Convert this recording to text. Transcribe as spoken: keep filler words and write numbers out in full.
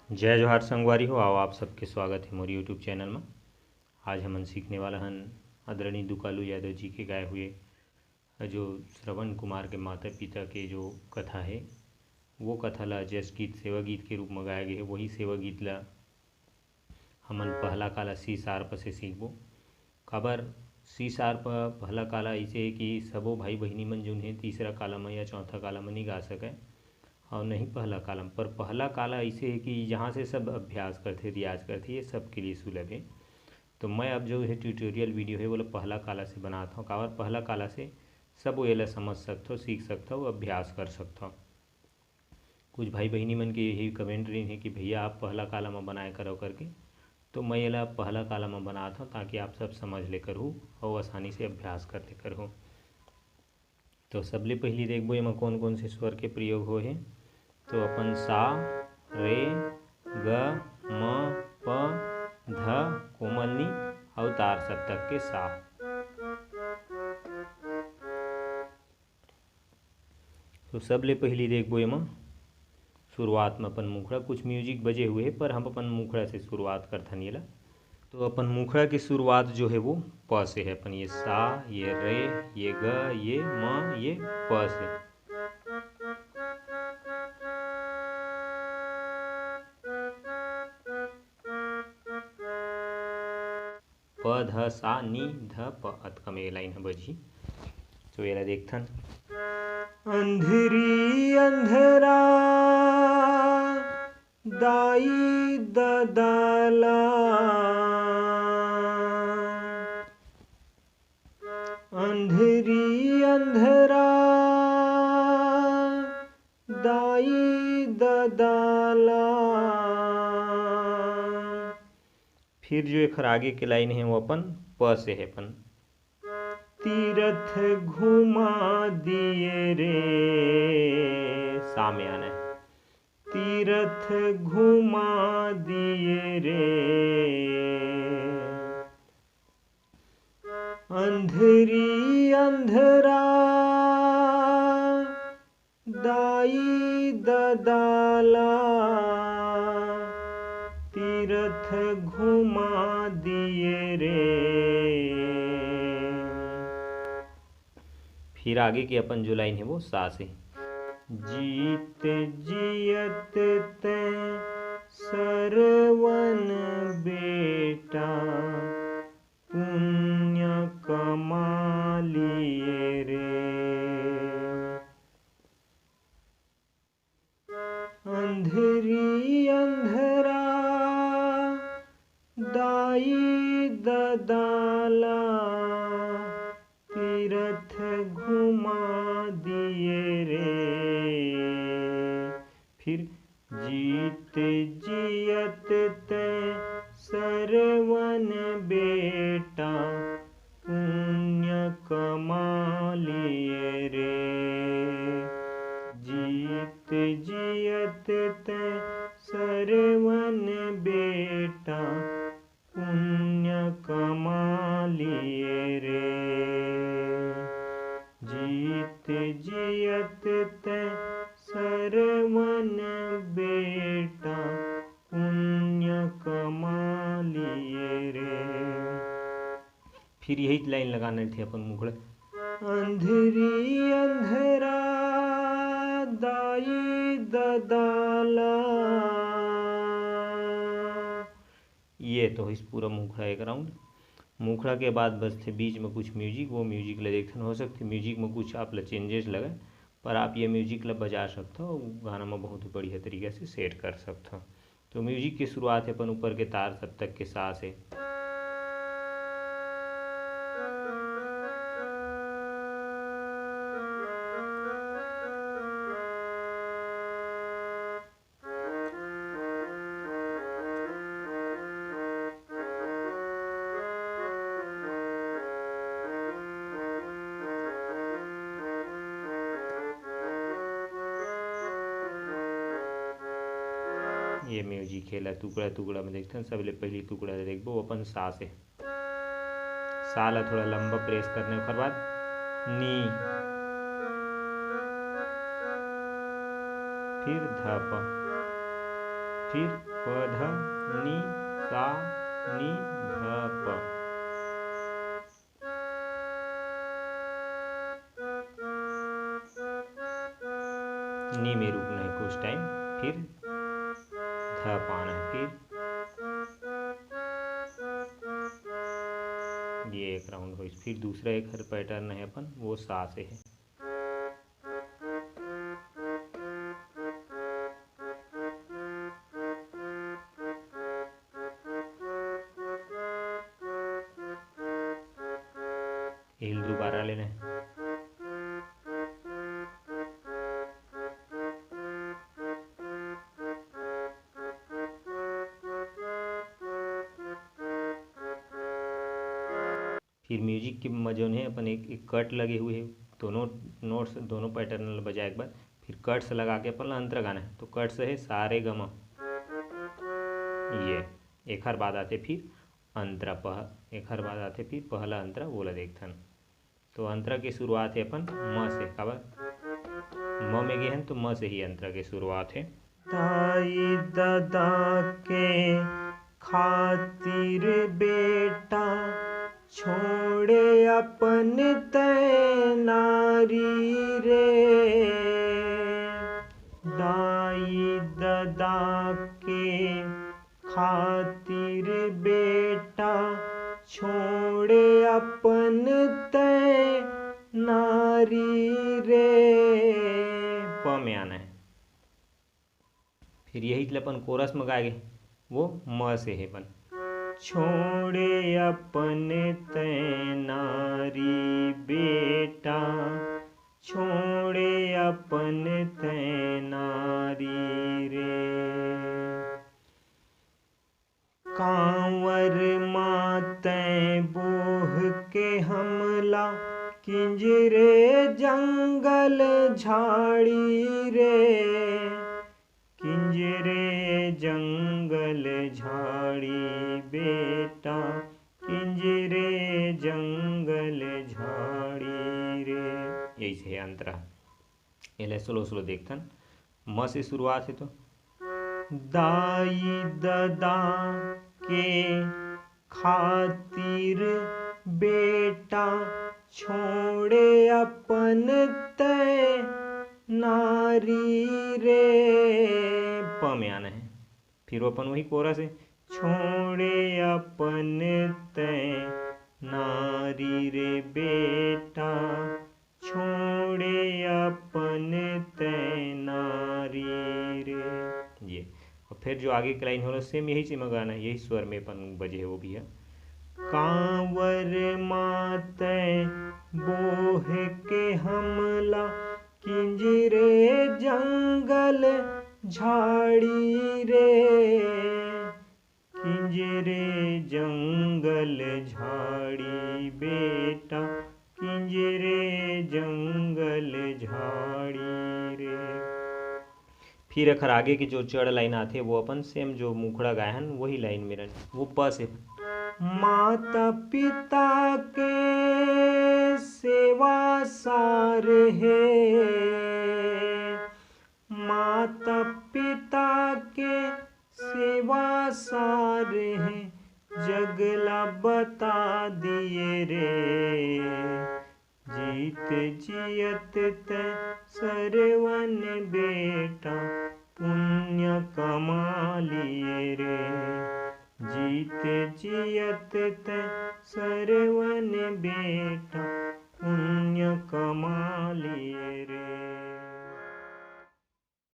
जय जोहार संगवारी हो, आओ आप सबके स्वागत हे मोर YouTube चैनल म। आज हमन सीखने वाला हन आदरणीय दुकालू यादव जी के गाए हुए जो श्रवण कुमार के माता पिता के जो कथा हे, वो कथा ला जस गीत सेवा गीत के रूप म गाए गे हे। वही सेवा गीत ला हमन पहला काला सी सार्प से सीखबो। काबर सी सार्प पहला काला अइसे हे कि सबो भाई बहिनी मन जोन हे तीसरा काला म या चौथा काला म नइ गा सकय, अउ नहीं पहला काला म। पर पहला काला अइसे हे कि जहाँ से सब अभ्यास करथे, रियाज करथे, ये सबके लिए सुलभ हे। तो मैं अब जो ये ट्यूटोरियल वीडियो हे, वो ला पहला काला से बनात हौं। काबर पहला काला से सबो ये ला समझ सकथो, सीख सकथो, अभ्यास कर सकथो। कुछ भाई बहिनी मन के यही कमेंट रहिन हे कि भैया आप पहला काला म बनाए करव करके, तो मैं ये ला पहला काला म बनात हौं ताकि आप सब समझ ले करहू अउ आसानी से अभ्यास कर ले करहू। तो सबले पहिली देखबो एमा कोन कोन से स्वर के प्रयोग होए हे। तो अपन सा, रे, ग, म, प, ध, कोमल नी अउ तार सप्तक के सा। तो सबले पहिली देखबो एमा शुरुआत म अपन मुखड़ा, कुछ म्यूजिक बजे हुए हे, पर हम अपन मुखड़ा से शुरुआत करथन येला। तो अपन मुखड़ा के शुरुआत जो हे वो प से हे। अपन ये सा, ये रे, ये ग, ये म, ये प से। प ध सा नी ध प, अतका में ये लाइन ह बजही। तो येला देखथन। अंधरी अंधरा दाई ददा ला, अंधरी अंधरा दाई ददा ला। फिर जो एखर आगे के लाइन हे वो अपन प से हे, अपन तीरथ घुमा दिए रे, सा में आना हे, तीरथ घुमा दिए रे। अंधरी अंधरा दाई ददा ला, तीरथ घुमा दिए रे। फिर आगे के अपन जो लाइन हे वो सा से। जीत जियत तैं सरवन बेटा, पुण्य कमा लिए रे। अंधरी अंधरा दाई ददा ला, तीरथ घुमा दिए रे। फिर जीत जियत तैं सरवन बेटा, पुण्य कमा लिए रे। जीत जियत तैं सरवन बेटा, पुण्य कमा लिए रे। जीत जियत तैं सरवन बेटा, पुण्य कमा लिए रे। फिर यही लाइन लगाना रहिथे अपन मुखड़ा। अंधरी अंधरा दाई ददा ला। ये तो होइस पूरा मुखड़ा एक राउंड। मुखड़ा के बाद बजथे बीच में कुछ म्यूजिक, वो म्यूजिक ला देखथन। हो सकथे म्यूजिक में कुछ आप ला चेंजेस लगे, पर आप ये म्यूजिक ला बजा सकथो, गाना में बहुत बढ़िया तरीका से सेट कर सकथो। तो म्यूजिक के शुरुआत हे अपन ऊपर के तार सप्तक के सा से। ये म्यूजिक हे ला टुकड़ा टुकड़ा में देखथन। सबले पहली टुकड़ा ला देखबो अपन सा से। सा ला थोड़ा लंबा प्रेस करने, ओकर बाद नी, फिर ध प। फिर प ध, नी सा, नी ध प। नी में रुकना है कुछ टाइम, फिर ध पाना है, फिर ये एक राउंड होइस। फिर दूसरा एक हर पैटर्न है अपन, वो सा से है। एल दोबारा लेना है। फिर म्यूजिक के म जोन है अपन एक, एक कट लगे हुए है, दोनों नोट्स, दोनों पैटर्न ल बजाए के बाद फिर कट्स लगा के अपन ला अंतरा गाना है। तो कट्स है सा रे ग म, ये एखर बाद आते फिर अंतरा पह, एखर बाद आते फिर पहला अंतरा, वो ला देखथन। तो अंतरा के शुरुआत है अपन म से, काबर म में गे हन तो म से ही अंतरा के शुरुआत है। दाई ददा के खातिर बेटा छोड़े अपन तैनारी रे। दाई ददा के खातिर बेटा छोड़े अपन तैनारी रे। प में आना है। फिर यही के अपन कोरस में गाए गे, वो म से है अपन। छोड़े अपन तैनारी बेटा, छोड़े अपन तैनारी रे। कांवर मातै बोह के हमला, किंजरे जंगल झाड़ी रे। किंजरे जंगल झाड़ी बेटा, किंजरे जंगल झाड़ी रे। यही से अंतरा। एला स्लो स्लो देखथन। म से शुरुआत है तो दाई ददा के खातिर बेटा छोड़े अपन तैनारी रे। प में आना है। फिर वो अपन वही कोरस है। छोड़े अपन तैनारी रे बेटा, छोड़े अपन तैनारी रे। ये और फिर जो आगे के लाइन होला सेम यही चीज में गाना है, यही स्वर में अपन बजे है वो भी है। कांवर मातै बोह के हमला, किंजरे जंगल झाड़ी रे। किंजरे जंगल झाड़ी बेटा, किंजरे जंगल झाड़ी रे। फिर एखर आगे के जो चढ़ लाइन आथे, वो अपन सेम जो मुखड़ा गाए हन, वही लाइन में रहन। वो प से। माता पिता के सेवा सार है, माता पिता के सेवा सार है, जग ला बता दिए रे। जीत जियत तै सरवन बेटा, पुण्य कमा लिए रे। जीत जियत तै सरवन बेटा, पुण्य कमा लिए।